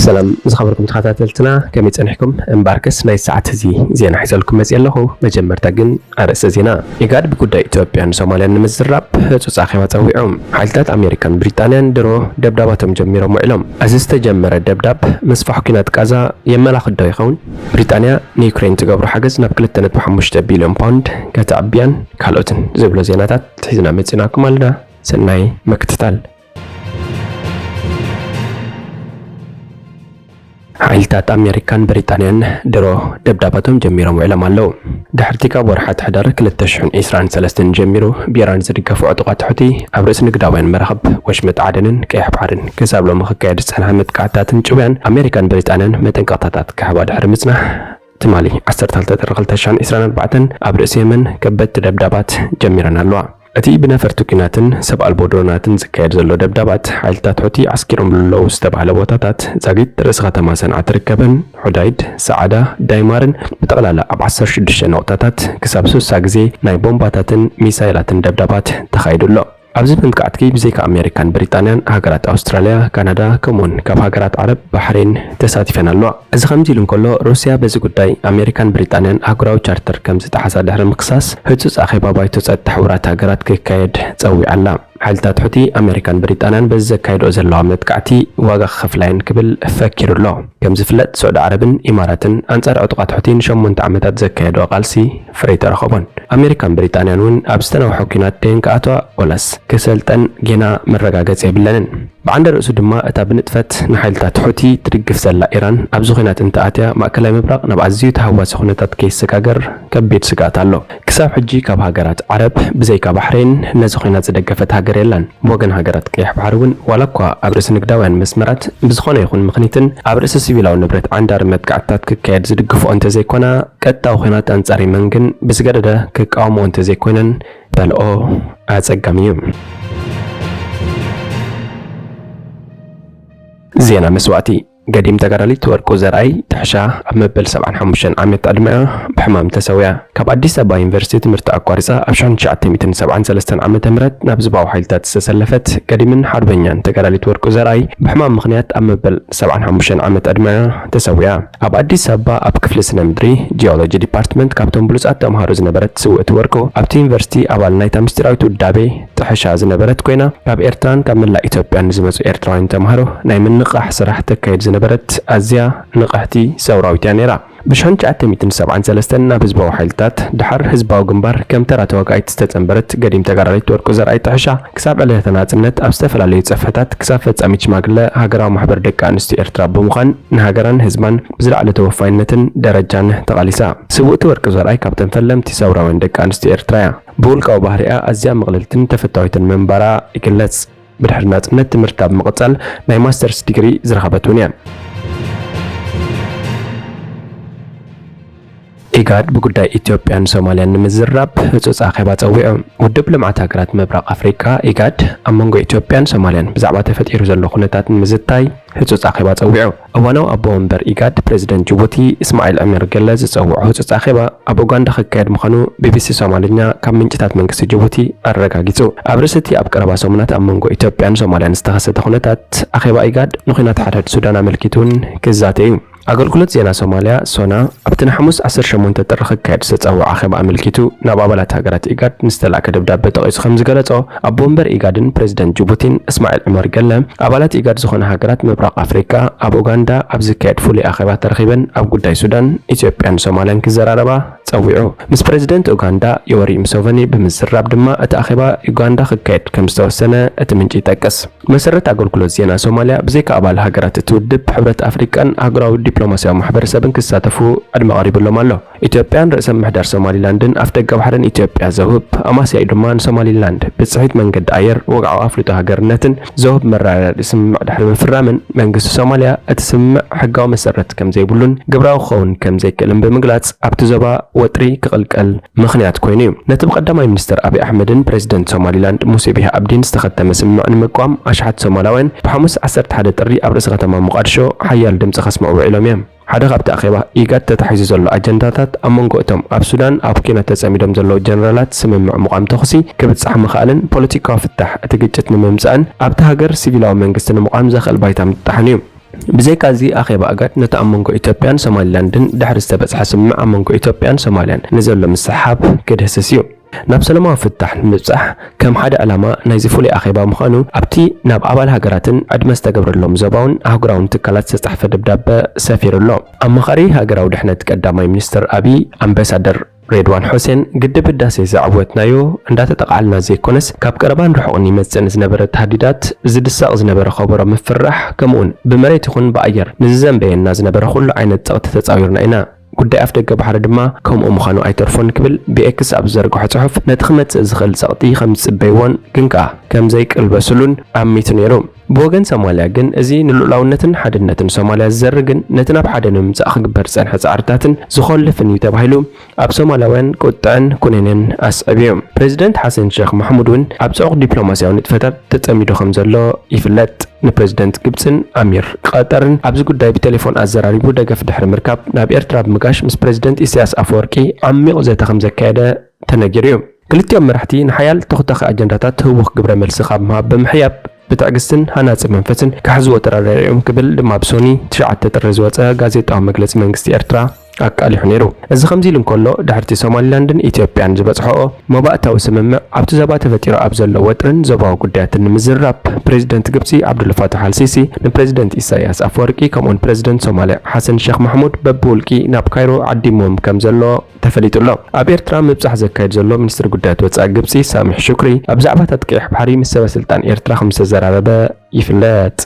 ሰላም ዝኸበርኩም ተኸታተልትና፣ ከመይ ጸኒሕኩም? እምበኣርከስ ናይ ሰዓት እዚ ዜና ሒዘልኩም መጽእ ኣለኹ። መጀመርታ ግን ኣርእስተ ዜና። ኢጋድ ብጉዳይ ኢትዮጵያን ሶማልያን ንምዝራብ ህጹጽ ኣኼባ ጸዊዑ። ሓይልታት ኣሜሪካን ብሪጣንያን ድሮ ደብዳባቶም ጀሚሮም ውዒሎም። እዚ ዝተጀመረ ደብዳብ ምስፋሕ ኲናት ቃዛ የመላኽት ዶ ይኸውን? ብሪጣንያ ንዩክሬን ትገብሮ ሓገዝ ናብ ክልተ ነጥቢ ሓሙሽተ ቢልዮን ፓውንድ ከተዕብያን ካልኦትን ዝብሎ ዜናታት ሒዝና መጺናኩም ኣለና። ሰናይ ምክትታል። ሓይልታት ኣሜሪካን ብሪጣንያን ድሮ ደብዳባቶም ጀሚሮም ውዒሎም ኣለዉ። ድሕርቲ ካብ ወርሓት ሕዳር ክልተ ሽሕን ዕስራን ሰለስተን ጀሚሩ ብኢራን ዝድገፉ ዕጡቓት ሑቲ ኣብ ርእሲ ንግዳውያን መራኽብ ወሽመጥ ዓደንን ቀይሕ ባሕርን ክሳብ ሎሚ ክካየድ ዝጸንሐ መጥቃዕትታትን ጭውያን ኣሜሪካን ብሪጣንያን መጠንቀቕታታት ክህባ ድሕሪ ምጽናሕ፣ ትማሊ ዓሰርተ ክልተ ጥሪ ክልተ ሽሕን ዕስራን ኣርባዕተን ኣብ ርእሲ የመን ከበድቲ ደብዳባት ጀሚረን ኣለዋ። እቲ ብነፈርቲ ኲናትን ሰብ ኣልቦ ድሮናትን ዝካየድ ዘሎ ደብዳባት፣ ሓይልታት ሑቲ ዓስኪሮም ዘለዉ ዝተባህለ ቦታታት ዛጊት ርእሲ ከተማ ሰንዓ ትርከበን፣ ሑዳይድ፣ ሰዓዳ፣ ዳይማርን ብጠቕላላ ኣብ ዓሰርተ ሽዱሽተ ነቑጣታት ክሳብ ስሳ ግዜ ናይ ቦምባታትን ሚሳይላትን ደብዳባት ተኻይዱ ኣሎ። ኣብዚ መጥቃዕቲ ብዘይካ ኣሜሪካን ብሪጣንያን፣ ሃገራት ኣውስትራልያ፣ ካናዳ፣ ከምኡውን ካብ ሃገራት ዓረብ ባሕሬን ተሳቲፈን ኣለዋ። እዚ ከምዚ ኢሉ እንከሎ፣ ሩስያ በዚ ጉዳይ ኣሜሪካን ብሪጣንያን ኣህጉራዊ ቻርተር ከም ዝጠሓሳ ድሕሪ ምክሳስ፣ ህጹጽ ኣኼባ ባይቶ ጸጥታ ሕቡራት ሃገራት ክካየድ ጸዊዓ ኣላ። ሓይልታት ሑቲ፣ ኣሜሪካን ብሪጣንያን በዚ ዘካይድኦ ዘለዋ መጥቃዕቲ ዋጋ ክኸፍላ እየን ክብል ፈኪሩ ኣሎ። ከም ዝፍለጥ፣ ስዑዲ ዓረብን ኢማራትን ኣንጻር ዕጡቓት ሑቲ ንሸሞንተ ዓመታት ዘካየድኦ ቃልሲ ፍረ ኣይተረኸቦን። ኣሜሪካን ብሪጣንያን እውን ኣብ ዝተናውሐ ኲናት ደየን ክኣትዋ ወላስ ክሰልጠን ጌና መረጋገጺ የብለንን። ብዓንደ ርእሱ ድማ፣ እታ ብንጥፈት ንሓይልታት ሑቲ ትድግፍ ዘላ ኢራን ኣብዚ ኲናት እንተኣትያ፣ ማእከላይ ምብራቕ ናብ ኣዝዩ ተሃዋሲ ኩነታት ከይሰጋገር ከቢድ ስግኣት ኣሎ። ክሳብ ሕጂ ካብ ሃገራት ዓረብ ብዘይካ ባሕሬን ነዚ ኲናት ዝደገፈት ሃገር የላን። ብወገን ሃገራት ቀይሕ ባሕሪ እውን፣ ዋላ እኳ ኣብ ርእሲ ንግዳውያን መስመራት ብዝኾነ ይኹን ምኽኒትን ኣብ ርእሲ ሲቪላዊ ንብረት ዓንዳሪ መጥቃዕትታት ክካየድ ዝድግፍኦ እንተዘይኮና፣ ቀጥታዊ ኲናት ኣንጻር የመን ግን ብዝገደደ ክቃወምኦ እንተዘይኮይነን፣ በልኦ ኣጸጋሚ እዩ። ዜና መስዋእቲ። ገዲም ተጋዳሊት ወርቁ ዘርኣይ ጥሕሻ ኣብ መበል ሰብዓን ሓሙሽተን ዓመት ዕድመኣ ብሕማም ተሰውያ። ካብ ኣዲስ ኣበባ ዩኒቨርሲቲ ትምህርቲ ኣቋሪጻ ኣብ ሽሕን ትሽዓተ ሚእትን ሰብዓን ሰለስተን ዓመተ ምህረት ናብ ህዝባዊ ሓይልታት ዝተሰለፈት ገዲምን ሓርበኛን ተጋዳሊት ወርቁ ዘርኣይ፣ ብሕማም ምኽንያት ኣብ መበል ሰብዓን ሓሙሽተን ዓመት ዕድመኣ ተሰዊኣ። ኣብ ኣዲስ ኣበባ ኣብ ክፍሊ ስነ ምድሪ ጂኦሎጂ ዲፓርትመንት ካብቶም ብሉጻት ተምሃሮ ዝነበረት ስውእቲ ወርቁ፣ ኣብቲ ዩኒቨርሲቲ ኣባል ናይታ ምስጢራዊት ውዳቤ ጥሕሻ ዝነበረት ኮይና፣ ካብ ኤርትራን ካብ መላእ ኢትዮጵያን ንዝመጹ ኤርትራውያን ተምሃሮ ናይ ምንቓሕ ስራሕ ተካይድ ዝነበረት ኣዝያ ንቕሕቲ ሰውራዊት እያ ነይራ። ብሽሕን ትሽዓተ ሚእትን ሰብዓን ሰለስተን ናብ ህዝባዊ ሓይልታት፣ ደሓር ህዝባዊ ግንባር፣ ከም ተራ ተዋጋኢት ዝተጸንበረት ገዲም ተጋዳሊት ወርቁ ዘርኣይ ጥሕሻ፣ ክሳብ ዕለተ ናጽነት ኣብ ዝተፈላለዩ ጽፍሕታት፣ ክሳብ ፈጻሚት ሽማግለ ሃገራዊ ማሕበር ደቂ ኣንስትዮ ኤርትራ ብምዃን፣ ንሃገራን ህዝባን ብዝለዓለ ተወፋይነትን ደረጃን ተቓሊሳ። ስውእቲ ወርቁ ዘርኣይ ካብተን ፈለምቲ ሰውራውያን ደቂ ኣንስትዮ ኤርትራ እያ። ብውልቃዊ ባህሪኣ ኣዝያ ምቕልልትን ተፈታዊትን ምንባራ ይግለጽ። ብድሕሪ ናጽነት ትምህርታ ብምቕጻል ናይ ማስተርስ ዲግሪ ዝረኸበት እውን እያ። ኢጋድ ብጉዳይ ኢትዮጵያን ሶማልያን ንምዝራብ ህጹጽ ኣኼባ ጸዊዑ። ውድብ ልምዓት ሃገራት ምብራቕ ኣፍሪቃ፣ ኢጋድ፣ ኣብ መንጎ ኢትዮጵያን ሶማልያን ብዛዕባ ተፈጢሩ ዘሎ ኩነታት ንምዝታይ ህጹጽ ኣኼባ ጸዊዑ። እዋናዊ ኣቦ ወንበር ኢጋድ፣ ፕሬዚደንት ጅቡቲ እስማዒል ዕመር ገለ ዝጸውዖ ህጹጽ ኣኼባ ኣብ ኡጋንዳ ክካየድ ምዃኑ ቢቢሲ ሶማልኛ ካብ ምንጭታት መንግስቲ ጅቡቲ ኣረጋጊጹ። ኣብ ርእሲ እቲ ኣብ ቀረባ ሰሙናት ኣብ መንጎ ኢትዮጵያን ሶማልያን ዝተኸሰተ ኩነታት፣ ኣኼባ ኢጋድ ንኹናት ሓድሕድ ሱዳን ኣመልኪቱ እውን ክዛተ እዩ። ኣገልግሎት ዜና ሶማልያ፣ ሶና፣ ኣብቲ ንሓሙስ ዓሰርተ ሸሞንተ ጥሪ ክካየድ ዝተጸውዐ ኣኼባ ኣመልኪቱ ናብ ኣባላት ሃገራት ኢጋድ ንዝተላእከ ደብዳበ ጠቒሱ ከም ዝገለጾ፣ ኣቦ ወንበር ኢጋድን ፕሬዚደንት ጅቡቲን እስማዒል ዑመር ገለ፣ ኣባላት ኢጋድ ዝኾና ሃገራት ምብራቕ ኣፍሪቃ ኣብ ኡጋንዳ ኣብ ዝካየድ ፍሉይ ኣኼባ ተረኺበን ኣብ ጉዳይ ሱዳን፣ ኢትዮጵያን ሶማልያን ክዘራረባ ጸዊዑ። ምስ ፕሬዚደንት ኡጋንዳ ዮወሪ ሙሰቨኒ ብምዝራብ ድማ እቲ ኣኼባ ዩጋንዳ ክካየድ ከም ዝተወሰነ እቲ ምንጪ ይጠቅስ። መሰረት ኣገልግሎት ዜና ሶማልያ፣ ብዘይካ ኣባል ሃገራት እቲ ውድብ፣ ሕብረት ኣፍሪቃን ኣህጉራዊ ዲፕሎማስያዊ ማሕበረሰብን ክሳተፉ ዕድመ ቀሪብሎም ኣሎ። ኢትዮጵያን ርእሰ ምምሕዳር ሶማሊላንድን ኣፍደገ ባሕርን ኢትዮጵያ ዘውህብ፣ ኣማስያኡ ድማ ንሶማሊላንድ ብጽሒት መንገዲ ኣየር፣ ወግዓዊ ኣፍልጦ ሃገርነትን ዘውህብ መረዳድኢ ስምምዕ ድሕሪ ምፍራመን፣ መንግስቲ ሶማልያ እቲ ስምምዕ ሕጋዊ መሰረት ከም ዘይብሉን ግብራዊ ክኸውን ከም ዘይክእልን ብምግላጽ፣ ኣብቲ ዞባ ወጥሪ ክቕልቀል ምኽንያት ኮይኑ እዩ። ነቲ ብቀዳማይ ሚኒስትር ኣብይ ኣሕመድን ፕሬዚደንት ሶማሊላንድ ሙሴ ቢሂ ኣብዲን ዝተኸተመ ስምምዕ ንምቅዋም ኣሽሓት ሶማላውያን ብሓሙስ ዓሰርተ ሓደ ጥሪ ኣብ ርእሲ ከተማ ሞቓድሾ ሓያል ድምጺ ከስምዑ ውዒሎም እዮም። ሓደ ካብቲ ኣኼባ ኢጋድ ተታሒዙ ዘሎ ኣጀንዳታት ኣብ መንጎ እቶም ኣብ ሱዳን ኣብ ኲናት ተጸሚዶም ዘለዉ ጀነራላት ስምምዕ ምቋም ተኹሲ ክብጻሕ ምኽኣልን ፖለቲካዊ ፍታሕ እቲ ግጭት ንምምጻእን ኣብቲ ሃገር ሲቪላዊ መንግስቲ ንምቋም ዘኽእል ባይታ ምጥጣሕን እዩ። ብዘይካዚ ኣኼባ ኣጋድ ነቲ ኣብ መንጎ ኢትዮጵያን ሶማሊላንድን ድሕሪ ዝተበጽሐ ስምምዕ ኣብ መንጎ ኢትዮጵያን ሶማልያን ንዘሎ ምስሕሓብ ክድህስስ እዩ። ናብ ሰላማዊ ፍታሕ ንምብጻሕ ከም ሓደ ዕላማ ናይዚ ፍሉይ ኣኼባ ምዃኑ ኣብቲ ናብ ኣባል ሃገራትን ዕድመ ዝተገብረሎም ዞባውን ኣህጉራውን ትካላት ዝተጻሕፈ ደብዳበ ሰፊሩ ኣሎ። ኣማኻሪ ሃገራዊ ድሕነት ቀዳማይ ሚኒስትር ኣቢይ ኣምባሳደር ሬድዋን ሑሴን፣ ግድብ ህዳሴ ዘዕወትናዮ እንዳተጠቓዓልና ዘይኮነስ፣ ካብ ቀረባን ርሑቕን ይመጽእ ንዝነበረ ታህዲዳት፣ ዝድሰቕ ዝነበረ ከበሮ ምፍራሕ፣ ከምኡውን ብመሬት ይኹን ብኣየር ንዝዘንበየና ዝነበረ ኩሉ ዓይነት ጸቕጢ ተጻዊርና ኢና። ጉዳይ ኣፍደገ ባሕሪ ድማ ከምኡ ምዃኑ ኣይተርፎን ክብል ብኤክስ ኣብ ዝዘርግሖ ጽሑፍ፣ ነቲ ክመጽእ ዝኽእል ጸቕጢ ከም ዝጽበይዎን ግን ከኣ ከም ዘይቅልበስሉን ኣሚቱ ነይሩ። ብወገን ሶማልያ ግን እዚ ንልኡላውነትን ሓድነትን ሶማልያ ዝዘርግን ነቲ ናብ ሓደ ንምምጻእ ክግበር ዝጸንሐ ጻዕርታትን ዝኾልፍን እዩ ተባሂሉ ኣብ ሶማላውያን ቁጥዐን ኩነኔን ኣስዕብ እዩ። ፕሬዚደንት ሓሰን ሼክ ማሕሙድ እውን ኣብ ጽዑቕ ዲፕሎማስያዊ ንጥፈታት ተጸሚዱ ከም ዘሎ ይፍለጥ። ንፕሬዚደንት ግብጽን ኣሚር ቀጠርን ኣብዚ ጉዳይ ብቴሌፎን ኣዘራሪቡ ደገፍ ድሕሪ ምርካብ ናብ ኤርትራ ብምጋሽ ምስ ፕሬዚደንት ኢሳያስ ኣፈወርቂ ዓሚቕ ዘተ ከም ዘካየደ ተነጊሩ እዩ። ክልቲኦም መራሕቲ ንሓያል ተኹታኺ ኣጀንዳታት ህውኽ ግብረ መልሲ ካብ ምሃብ ብምሕያብ ብትዕግስትን ሃናጺ መንፈስን ክሕዝዎ ተራዳሪኦም ክብል ድማ ብሶኒ ትሽዓተ ጥሪ ዝወጸ ጋዜጣዊ መግለጺ መንግስቲ ኤርትራ ኣቃሊሑ ነይሩ። እዚ ከምዚ ኢሉ እንከሎ፣ ድሕርቲ ሶማሊላንድን ኢትዮጵያን ዝበጽሖኦ መባእታዊ ስምምዕ ኣብቲ ዞባ ተፈጢሩ ኣብ ዘሎ ወጥርን ዞባዊ ጉዳያትን ንምዝርራብ ፕሬዚደንት ግብጺ ዓብዱልፋታሕ ኣልሲሲ ንፕሬዚደንት ኢሳያስ ኣፈወርቂ ከምኡውን ፕሬዚደንት ሶማልያ ሓሰን ሼክ ማሕሙድ በብውልቂ ናብ ካይሮ ዓዲሞም ከም ዘሎ ተፈሊጡ ኣሎ። ኣብ ኤርትራ ምብጻሕ ዘካየድ ዘሎ ሚኒስትሪ ጉዳያት ወጻኢ ግብጺ ሳሚሕ ሹክሪ ኣብ ዛዕባታት ቀይሕ ባሕሪ ምስ ሰበ ስልጣን ኤርትራ ከም ዝተዘራረበ ይፍለጥ።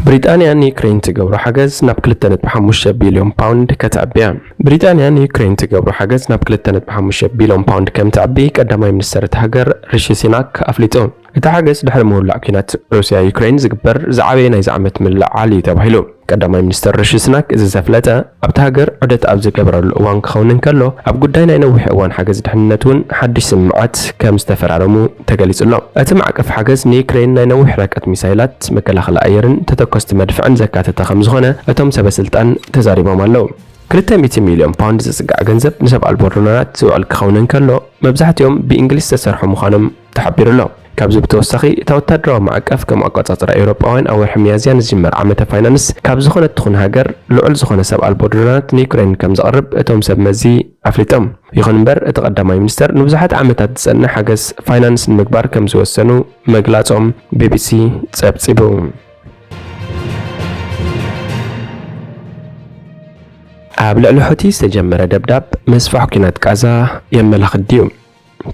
ብሪጣንያ ንዩክሬን ትገብሮ ሓገዝ ናብ ክልተ ነጥቢ ሓሙሽተ ቢልዮን ፓውንድ ከተዕቢ እያ። ብሪጣንያ ንዩክሬን ትገብሮ ሓገዝ ናብ ክልተ ነጥቢ ሓሙሽተ ቢልዮን ፓውንድ ከም ተዕቢ ቀዳማይ ሚኒስተር እታ ሃገር ሪሺ ሲናክ ኣፍሊጡ። እቲ ሓገዝ ድሕሪ ምውላዕ ኲናት ሩስያ ዩክሬን ዝግበር ዝዓበየ ናይዚ ዓመት ምልዓል እዩ ተባሂሉ። ቀዳማይ ሚኒስተር ሪሺ ስናክ እዚ ዘፍለጠ ኣብቲ ሃገር ዑደት ኣብ ዝገበረሉ እዋን ክኸውን እንከሎ፣ ኣብ ጉዳይ ናይ ነዊሕ እዋን ሓገዝ ድሕንነት እውን ሓድሽ ስምምዓት ከም ዝተፈራረሙ ተገሊጹ ኣሎ። እቲ ማዕቀፍ ሓገዝ ንዩክሬን ናይ ነዊሕ ርሕቀት ሚሳይላት፣ መከላኸሊ ኣየርን ተተኮስቲ መድፍዕን ዘካተተ ከም ዝኾነ እቶም ሰበ ስልጣን ተዛሪቦም ኣለዉ። ክልተ ሚእቲ ሚልዮን ፓውንድ ዝጽጋዕ ገንዘብ ንሰብ ኣልቦ ድሮናት ዝውዕል ክኸውን እንከሎ፣ መብዛሕትኦም ብእንግሊዝ ዝተሰርሑ ምዃኖም ተሓቢሩ ኣሎ። ካብዚ ብተወሳኺ፣ እታ ወታደራዊ ማዕቀፍ ከም ኣቆጻጽራ ኤውሮጳውያን ኣብ ወርሒ ሚያዝያ ንዝጅመር ዓመተ ፋይናንስ ካብ ዝኾነት ትኹን ሃገር ልዑል ዝኾነ ሰብ ኣልቦ ድሮናት ንዩክሬን ከም ዘቕርብ እቶም ሰብ መዚ ኣፍሊጦም። ይኹን እምበር፣ እቲ ቀዳማይ ሚኒስተር ንብዙሓት ዓመታት ዝጸንሕ ሓገዝ ፋይናንስ ንምግባር ከም ዝወሰኑ ምግላጾም ቢቢሲ ጸብጺቡ። ኣብ ልዕሊ ሑቲ ዝተጀመረ ደብዳብ ምስፋሕ ኲናት ቃዛ የመላኽት ድዩ?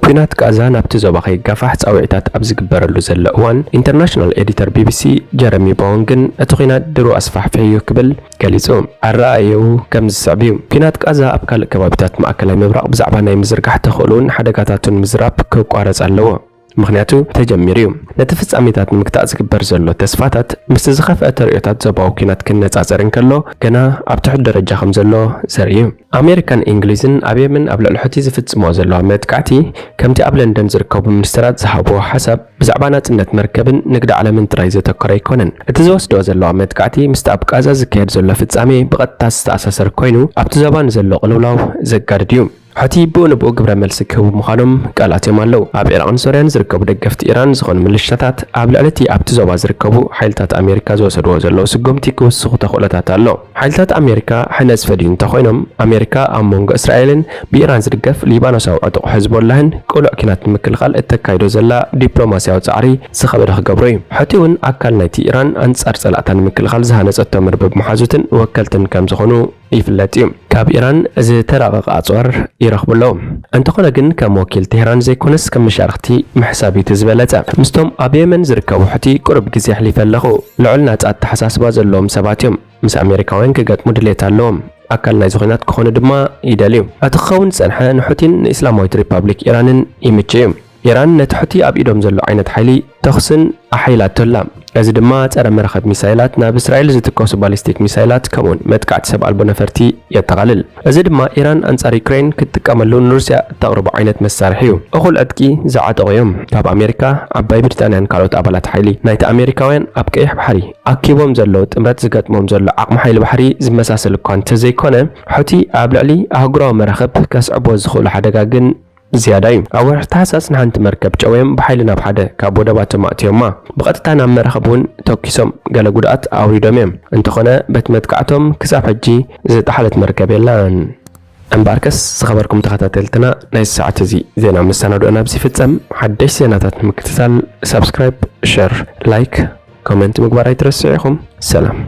ኲናት ቃዛ ናብቲ ዞባ ከይጋፋሕ ጻውዒታት ኣብ ዝግበረሉ ዘሎ እዋን፣ ኢንተርናሽናል ኤዲተር ቢቢሲ ጀረሚ ቦወን ግን እቲ ኲናት ድሮ ኣስፋሕፍሕዮ ክብል ገሊጹ። ኣረኣእያኡ ከም ዝስዕብ እዩ። ኲናት ቃዛ ኣብ ካልእ ከባቢታት ማእከላይ ምብራቕ ብዛዕባ ናይ ምዝርጋሕ ተኽእሎኡን ሓደጋታቱን ምዝራብ ክቋረጽ ኣለዎ። ምኽንያቱ ተጀሚሩ እዩ። ነቲ ፍጻሜታት ንምግታእ ዝግበር ዘሎ ተስፋታት ምስቲ ዝኸፍአ ተርእዮታት ዞባዊ ኲናት ክነጻጸር እንከሎ፣ ገና ኣብ ትሑት ደረጃ ከም ዘሎ ዘርኢ እዩ። ኣሜሪካን እንግሊዝን ኣብ የመን ኣብ ልዕሊ ሑቲ ዝፍጽምዎ ዘለዋ መጥቃዕቲ፣ ከምቲ ኣብ ለንደን ዝርከቡ ሚኒስተራት ዝሃብዎ ሓሳብ ብዛዕባ ናጽነት መርከብን ንግዲ ዓለምን ጥራይ ዘተኮረ ኣይኮነን። እቲ ዝወስድኦ ዘለዋ መጥቃዕቲ ምስቲ ኣብ ቃዛ ዝካየድ ዘሎ ፍጻሜ ብቐጥታ ዝተኣሳሰር ኮይኑ፣ ኣብቲ ዞባ ንዘሎ ቅልውላው ዘጋድድ እዩ። ሑቲ ብኡ ንብኡ ግብረ መልሲ ክህቡ ምዃኖም ቃል ኣትዮም ኣለዉ። ኣብ ዒራቕን ሶርያን ዝርከቡ ደገፍቲ ኢራን ዝኾኑ ምልሻታት ኣብ ልዕሊ እቲ ኣብቲ ዞባ ዝርከቡ ሓይልታት ኣሜሪካ ዝወሰድዎ ዘለዉ ስጉምቲ ክውስኹ ተኽእሎታት ኣሎ። ሓይልታት ኣሜሪካ ሕነ ዝፈድዩ እንተኾይኖም፣ ኣሜሪካ ኣብ መንጎ እስራኤልን ብኢራን ዝድገፍ ሊባኖሳዊ ዕጡቕ ሕዝቦላህን ቅሉዕ ኲናት ንምክልኻል እተካይዶ ዘላ ዲፕሎማስያዊ ጻዕሪ ዝኸበደ ክገብሮ እዩ። ሑቲ እውን ኣካል ናይቲ ኢራን ኣንጻር ጸላእታ ንምክልኻል ዝሃነጸቶ መርበብ መሓዙትን ወከልትን ከም ዝኾኑ ይፍለጥ እዩ። ካብ ኢራን ዝተራቐቐ ኣጽዋር ይረኽቡ ኣለዉ። እንተኾነ ግን ከም ወኪል ቴህራን ዘይኮነስ ከም መሻርኽቲ ምሕሳብ እዩ እቲ ዝበለጸ። ምስቶም ኣብ የመን ዝርከቡ ሑቲ ቅሩብ ግዜ ኣሕሊፈ ኣለኹ። ልዑል ናጻ ኣተሓሳስባ ዘለዎም ሰባት እዮም። ምስ ኣሜሪካውያን ክገጥሙ ድሌት ኣለዎም። ኣካል ናይዚ ኹናት ክኾኑ ድማ ይደልዩ። እቲ ክኸውን ዝጸንሐ ንሑቲን ንእስላማዊት ሪፓብሊክ ኢራንን ይምችእ እዩ። ኢራን ነቲ ሑቲ ኣብ ኢዶም ዘሎ ዓይነት ሓይሊ ተኹስን ኣሓይላቶ ኣላ። እዚ ድማ ጸረ መራኸብ ሚሳይላት፣ ናብ እስራኤል ዝትኮሱ ባሊስቲክ ሚሳይላት፣ ከምኡውን መጥቃዕቲ ሰብ ኣልቦ ነፈርቲ የጠቓልል። እዚ ድማ ኢራን ኣንጻር ዩክሬን ክትጥቀመሉ ንሩስያ እተቕርቦ ዓይነት መሳርሒ እዩ። እኹል ዕጥቂ ዝዓጠቑ እዮም። ካብ ኣሜሪካ፣ ዓባይ ብሪጣንያን ካልኦት ኣባላት ሓይሊ ናይቲ ኣሜሪካውያን ኣብ ቀይሕ ባሕሪ ኣኪቦም ዘለዉ ጥምረት ዝገጥሞም ዘሎ ዓቕሚ ሓይሊ ባሕሪ ዝመሳሰል እኳ እንተዘይኮነ፣ ሑቲ ኣብ ልዕሊ ኣህጉራዊ መራኽብ ከስዕቦ ዝኽእሉ ሓደጋ ግን ዝያዳ እዩ። ኣብ ወርሒ ታሕሳስ ንሓንቲ መርከብ ጨውዮም ብሓይሊ ናብ ሓደ ካብ ወደባቶም ኣእትዮማ። ብቐጥታ ናብ መራኽብ እውን ተኪሶም ገለ ጉድኣት ኣውሪዶም እዮም። እንተኾነ በቲ መጥቃዕቶም ክሳብ ሕጂ ዝጠሓለት መርከብ የላን። እምበኣርከስ ዝኸበርኩም ተኸታተልትና ናይ ሰዓት እዚ ዜና መሰናዶና ኣብዚ ይፍጸም። ሓደሽ ዜናታት ንምክትታል ሳብስክራይብ፣ ሸር፣ ላይክ፣ ኮመንት ምግባር ኣይትረስዑ ኢኹም። ሰላም።